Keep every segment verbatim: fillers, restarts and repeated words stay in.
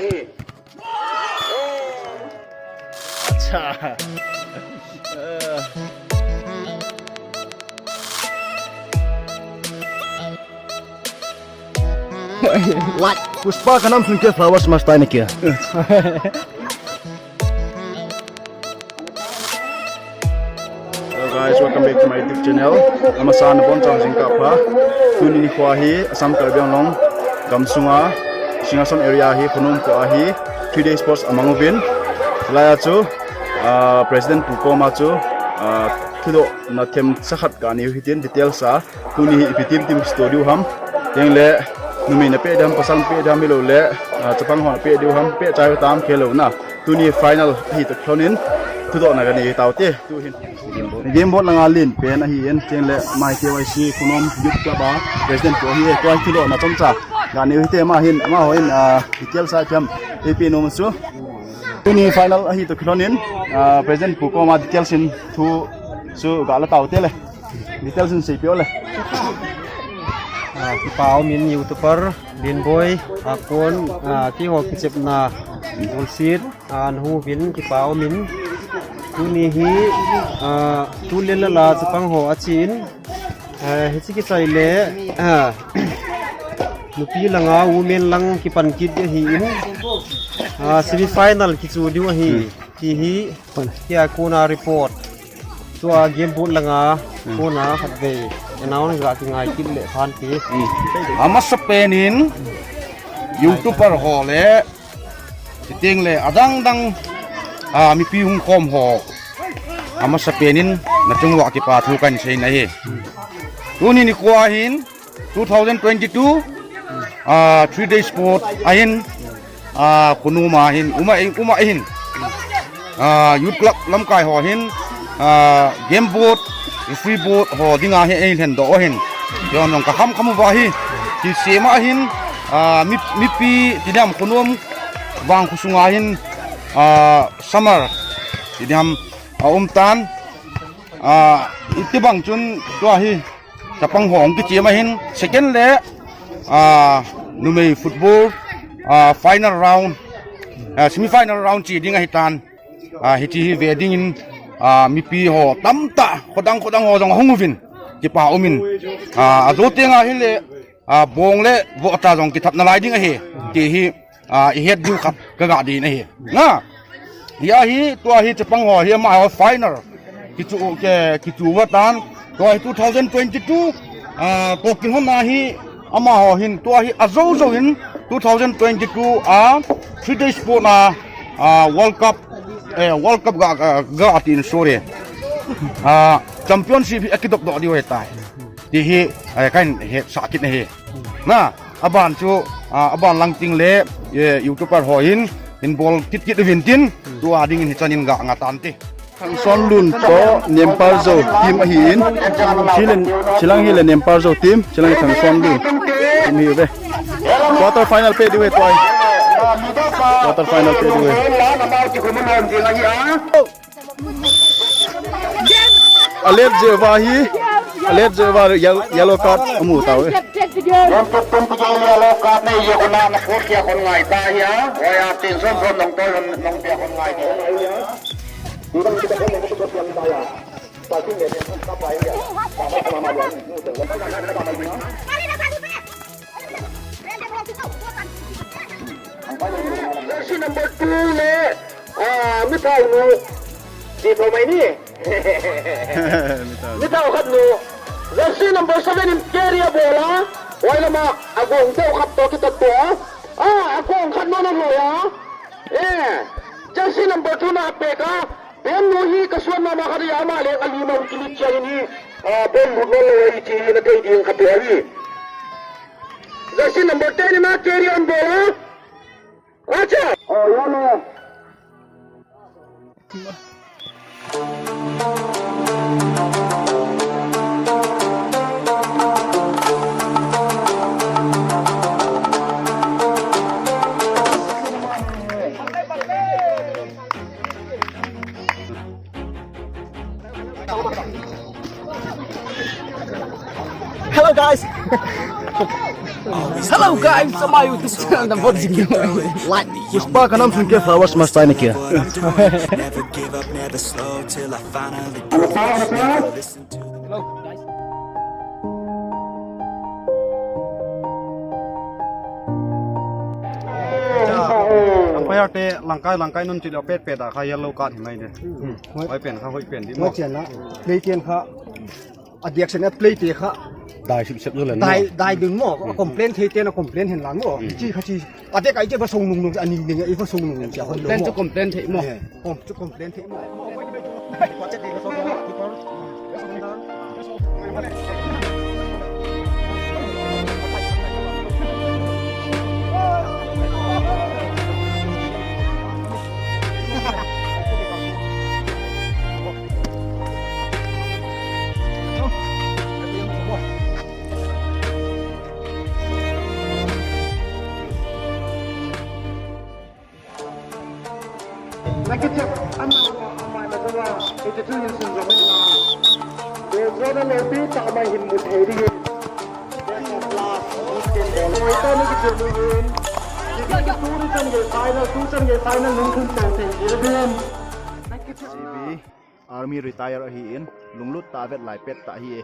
Acha. What? Pushpa ka naam sun ke flowers masta hai na kya? Hello guys, welcome back to my YouTube channel. Amasan abonchauva jingkah pha. Tuni nikho hi Assam Karbi Anglong gamsunga Singhason area hi Khonom kho a hi three day sports amang uvin. Hilai a chu, ah, President pu koma chu, ah, thudohna themcha khat kanei u hitin details a. Tuni hi ipi team team studio ham. Tengle numei na pe dam, pasal pe dam hilou le, ah, chapang ho na pe diu ham, pe chai tam khe lou na. Tuni final hi toh kilhon in thudohna kanei taute. Tu hin. Game board langa len pen ahin, tengle my K Y C Khonom Youth Club a President pu ahi, tua hi thudohna chomcha kanei u hite, ama hin, amaho hin, ah, details a ipi ham, ipi nom chu. Tuni final ahi toh kilhon in, ah, President pu koma details in thu chu gala taute le. Details in seipeh o le. Ah, kipa umin YouTuber, Linboi, Akon, ah, keiho kichepna, Golsit, ah, nahung uvin kipa umin. Tuni hi, ah, tu le la la chapang ho achen. Ah, hiche kichai le, ah, nupi langa women lang kipan kit ahin. Ah, semi final kichu diu ahi. Ti hi, kei a kona report. Tua game board langa, kona khatvei. Announce ga kingai kit le phan ti. Amasapen in, YouTuber ho le, chuteng le, adang dang, ah, mipi hung khom ho. Amasapen in, nachung uva kipa thu kahin sei nahi. Tuni nikho hin, two thousand twenty-two, ah, three day sport ahin, ah, Khonom a hin, um a, um a hin, ah, youth club lamkai ho hin, ah, game board, referee board ho dinga hin eilhen doh u ahin. Jong jong ka kham kham uva hi, kisem a hin, ah, mi, mipi, ti diham Khonom vang khosunga hin, ah, summer, ti diham, aum tan, ah, itibang chun tua hi, chapang ho hung kichem ahin, second le, ah, numei football, ah, final round, ah, semi final round che ding ahitan. Ah, hiche hi ve dingin, ah, mipi ho tamtah, khodang khodang ho jong ahung uvin, kipa umin. Ah, ajo tenga hile, ah, bong le vohcha jong kithap nalai ding ahi. Ti hi, ah, ihet diu khat kaga dei ahi. Na, hia hi, tua hi chapang ho hi amaho final kichu, ke, kichu uva tan. Tua hi two thousand twenty-two, ah, toh kilhon a hi amaho hin, tua hi ajo jo in two thousand twenty-two a three day sport a, ah, World Cup, eh, World Cup ga, ga, ga atin, sorry. Ah, championship hi akidop doh diu ahitai. Ti hi, eh, kahin hetsah kit ahi. Na, aban chu, ah, aban lang tengle, eh, YouTuber ho hin, hin bol kit kit uvin tin, tua dingin hichan in ga nga tante. Thangson Lun toh Nemparjo team ahin, chilang, chilang hile Nemparjo team, chilang hi Thangson Lun team ahiuve. Quarter final pe diu ahi tua hi. Quarter final pe diu ahi. Alet jeh uva hi, alet jeh uva yel-, yellow card amu tauve. Yellow card nei ye kona na phokia kon ngai ta hi a. Oya tin son son nong to nong pia kon ngai ta hi a. Jersey number two le, ah, Mithau nu. Ti ko mai ni. Mithau. Mithau khat nu. Jersey number seven in carry a bol a. Wai lama, agong deu khat toh kitat tua. Ah, agong khat nu na lo ya. Eh, jersey number two na pek a. Ben nu hi kasuan mama khat ahi, ama le ali ma kilit chiang in hi, ah, ben lut lou lou ahi ti hi na thei ding khat ahi. Jersey number ten in a carry on bol a. Acha! Oh, ya lo. Hello guys. Hello guys, sa my YouTube channel na Bob Ziggy. Like. Pushpa ka naam sun ke flowers mast aayenge kya? Never give up, never slow till I finally listen to the Umpire te langkai langkai nun chilo pet pet a kha yellow card hi mai de. Hoi pen kha hoi pen di mo. Hoi chen na. Play chen kha. Addiction a play te kha. Dai sip sep le. Dai dai dun mo. Complain thei te na complain hen lang mo. Chi kha chi. Ate kai che ba song nung nung ani ning i ba song nung nung cha hon lo. Complain mo. Chu complain thei mo. Kom chu complain thei mo. Nakitep anau ma amai na zawa, ite tu yin sun ramen la. Dejona lopi ta mai hin mu thei ding. Best of last, good game ball. Oi ta nakitep mu hin. Tu ni chan ge final, tu chan ge final nung khun to thei ding. Nakitep. C B, Army retire ahi in, lunglut ta vet lai pet ta hi e.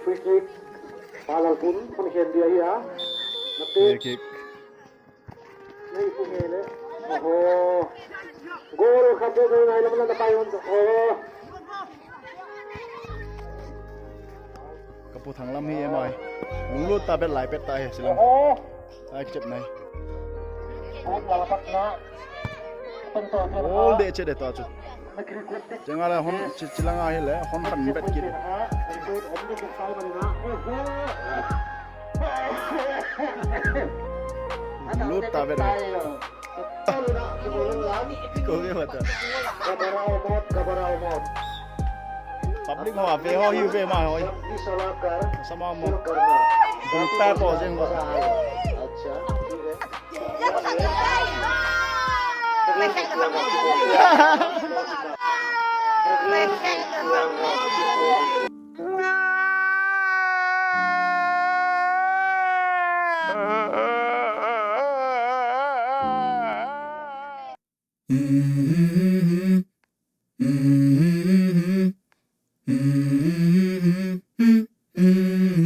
Free kick. Palal pun, pun khen dia hi a. Mate. Free kick. Nei pu nge le. Oho. Goal khat de ngai lam na pai hon. Oho. Ka pu thang lam hi e mai. Lunglut ta bet lai pet ta he silang. Oho. Ai chep nai. Goal de che de ta chu. Chenga le hon chi-, chilanga hi le hon khan bet kit. Lut ta vet. Ko ve mata. Public ho ve ho hi ve ma ho. Sama mo. Bung ta po jeng ho.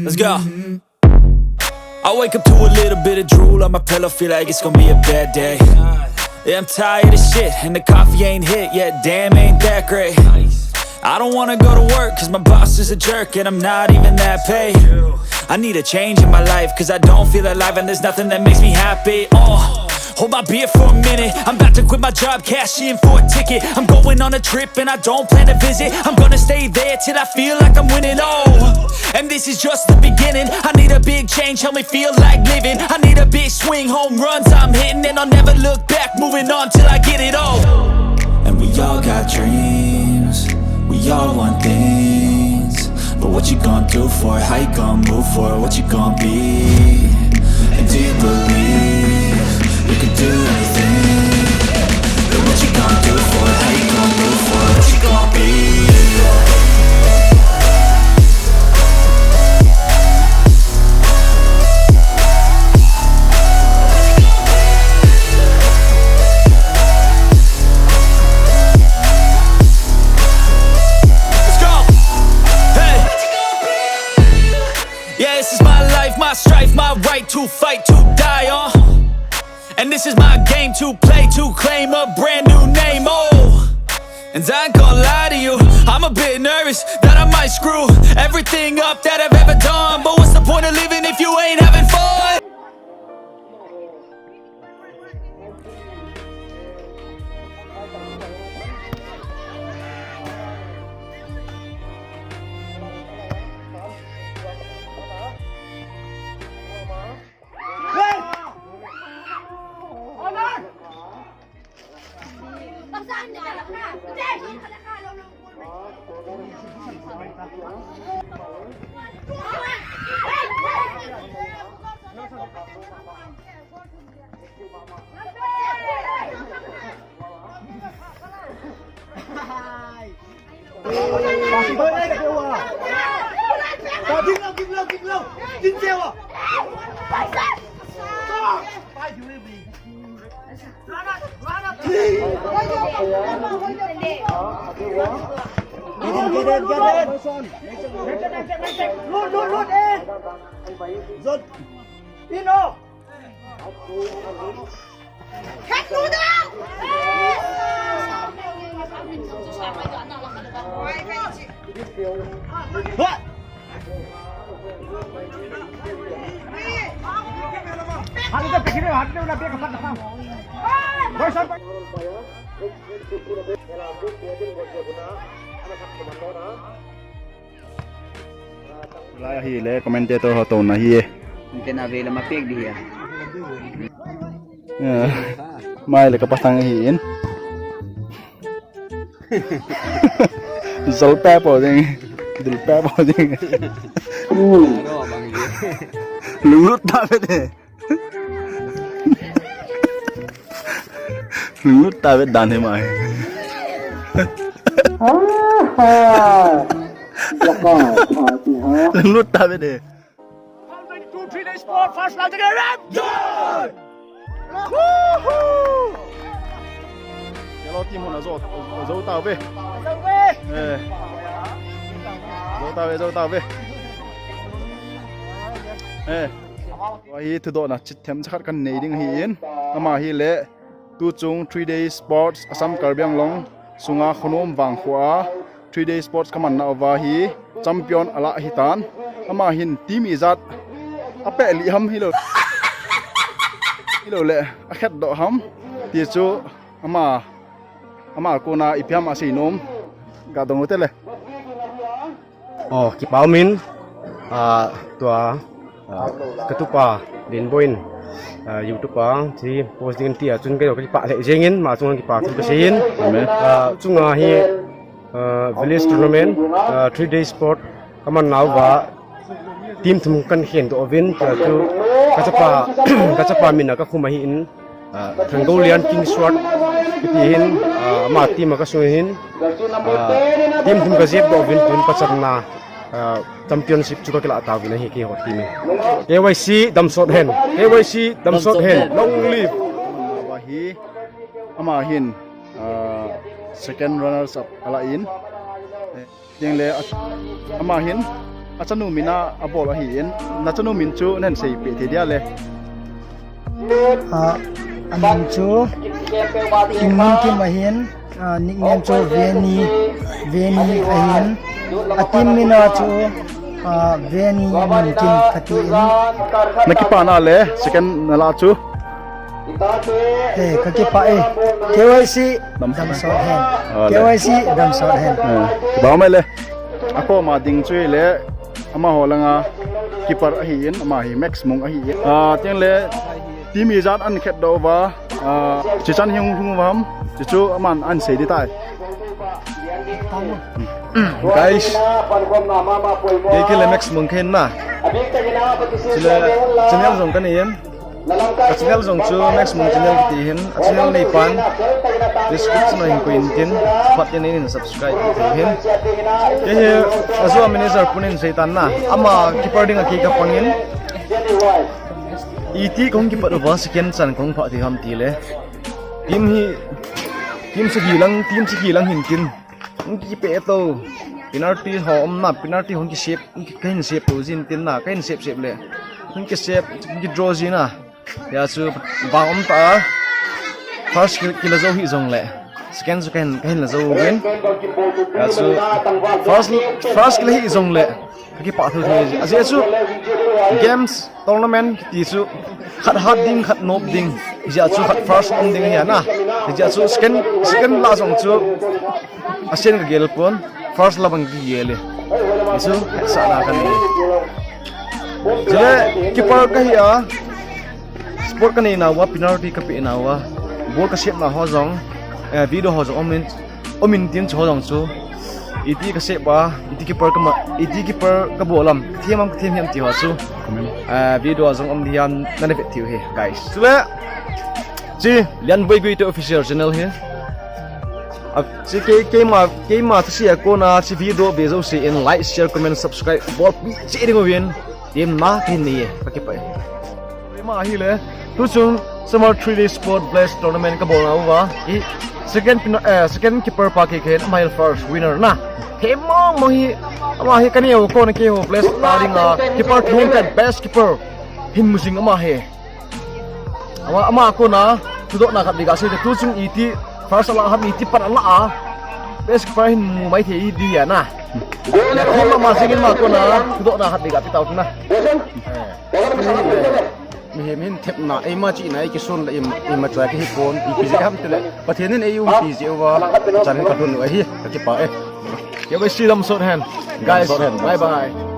Let's go. I wake up to a little bit of drool on my pillow, feel like it's gonna be a bad day. Yeah, I'm tired of shit, and the coffee ain't hit yet, damn, ain't that great. I don't wanna go to work, cause my boss is a jerk, and I'm not even that paid. I need a change in my life, cause I don't feel alive, and there's nothing that makes me happy. Uh, hold my beer for a minute, I'm about to quit my job, cash in for a ticket. I'm going on a trip, and I don't plan to visit. I'm gonna stay there till I feel like I'm winning. Oh, and this is just the beginning. I need a big change, help me feel like living. I need a big swing, home runs I'm hitting, and I'll never look back. Moving on till I get it all. And we all got dreams, we all want things. But what you gonna do for it? How you gonna move for it? What you gonna be? And do you believe you can do anything? Then what you gonna do for it? How you gonna move for it? What you gonna be? Let's go. Hey. Yeah, this is my life, my strife, my right to fight, to die on. And this is my game to play, to claim a brand new name. Oh, and I ain't gonna lie to you, I'm a bit nervous that I might screw everything up that I've ever done. But what's the point of living if you ain't having fun? Get in, get in, get in. Load, load, load, eh. Zot. Pino. Lai ahile commentator ho touna hi e. Tena vele ma pek di hi a. Mai le ka pasang hi in. Zol pa po ding. Dul pa po ding. Lunglut ta ve de. Lunglut ta ve dan hi mai. Lunglut ta ve de. Two, three days for first round again. Woohoo! Yellow team hon azo, azo tauve. Eh. Azo tauve, azo tauve. Eh. Ahi thudohna chithemcha khat kanei ding ahin. Ama hile. Tuchung three day sports Assam Karbi Anglong sunga Khonom Vangkho a three day sports kaman nauva hi champion alah hitan. Ama hin team ijat apeh lih ham hilou, hilou le akhetdoh ham ti chu ama, ama kona ipi ham asei nom. Gadong u tele. Oh, kipa umin, ah, tua, ah, katupa Lenboi in, ah, YouTube a hiche post ding tia chun kei kipah lheh jengin, ama chunga kipa thu kaseiyin. Amen. Ah, chunga hi, ah, village tournament, ah, three day sport kaman nauva team thum kahin khendoh uvin, tua chu kachapa, kachapa mina kakhum ahin, Ah, Thanggolian King Sword kiti hin, ah, ama team a kasung hin, ah, team thum kajepdoh uvin tun pachatna, ah, championship chu kakilah tauvin ahi keiho team in. K Y C damsot hen, K Y C damsot hen, long live. Ahi, ama hin, ah, second runners up alah in. Tin le, a, ama hin Achanu min a abol ahin, nachanu min chu nahin seipeh thei dia le. Ah, amin chu Kim Mungkim ahin, ah, nickname chu Veni, Veni ahin. A team min a chu, ah, Veni Mungkim kati in. Nakipana le second nalah chu. Eh, kakipah e. K Y C damsot hen. Ah, le. K Y C damsot hen. Eh, kipah mai le. Akoma ding chu le. Amaho langa keeper ahin, ama hi Max Mung ahin. Ah, tiang le, team ijat ahin khetdoh uva, ah, chuchan hi hung hung uvam, chuchu aman ahin sei ding tai. Guys, kei kile Max Mung kahin na. Chule, channel jong kanei in. Ka channel jong chu Max Mung channel kiti hin, a channel neipan description a hin koi intin, phat in neisubscribe kit diu hin. Kei hi ajo a manager pun in seitan na, ama keeper ding a kei kapang in. Iti kahung kipat uva second chan kahung phah thei ham tile. Team hi, team sagi lang, team sagi lang hin tin. Hung kipeh to. Penalty ho um na, penalty hung kisave, hung ki, kahin save to jin tin na, kahin save save le. Hung kisave, hung kidraw jin na. Hia chu vang um ta. First ki, kila jou hih jongle. Second chu kahin, kahin la jou uvin. Hia chu first, first kila hih jongle. Kakipah thou thou. Ajeh chu games tournament kiti chu khat hat ding, khat nop ding. Hijeh chu khat first um ding ahi na. Hijeh chu second, second lah jong chu asen kagel pon, first lah bang kagel e. Hichu hetsahna kanei. Chule keeper kahi a, spot kanei nauva, penalty kapeh nauva, ball kasave na ho jong, eh, video ho jong um in, um in tin chu ho jong chu. Iti kasave a, iti keeper kama, iti keeper kabol am, kathem am, kathem hiam ti ho chu. Comment. Ah, video a jong um ding ahin, nana vet thei u hi, guys. Chule, chi, Lianvoi Guite Official Channel hi. Ah, chi kei, keima, keima thusei a kona, chi video ve jouse in like, share, comment, subscribe, bolpi cheh ding uvin. Team na, team ni, kakipah e. Ama hile, tuchung Summer Three Day Sport Blast Tournament kabol nauva. I second pin, eh, second keeper pa kei kahin, ama hi first winner na. He mong mong hi, ama hi kaneo kona keiho Blast ta dinga keeper thum kan best keeper hin mu jing ama hi. Ama, ama kona thudohna khat bega sei tuchung iti first alah ham iti pan alah a. Best keeper hin mu mai thei ding ahi na. Team ama jing in ama kona thudohna khat bega pe tau na. Eh. Mihem hin thepna, eima chihna, eikison le im, imacha kahi pon, ipi jeh ham tile. Pathen in eiumpi jeh uva, chan kalhun u ahi, kakipah e. K Y C damsot hen. Guys, damsot hen, bye damsot. Bye.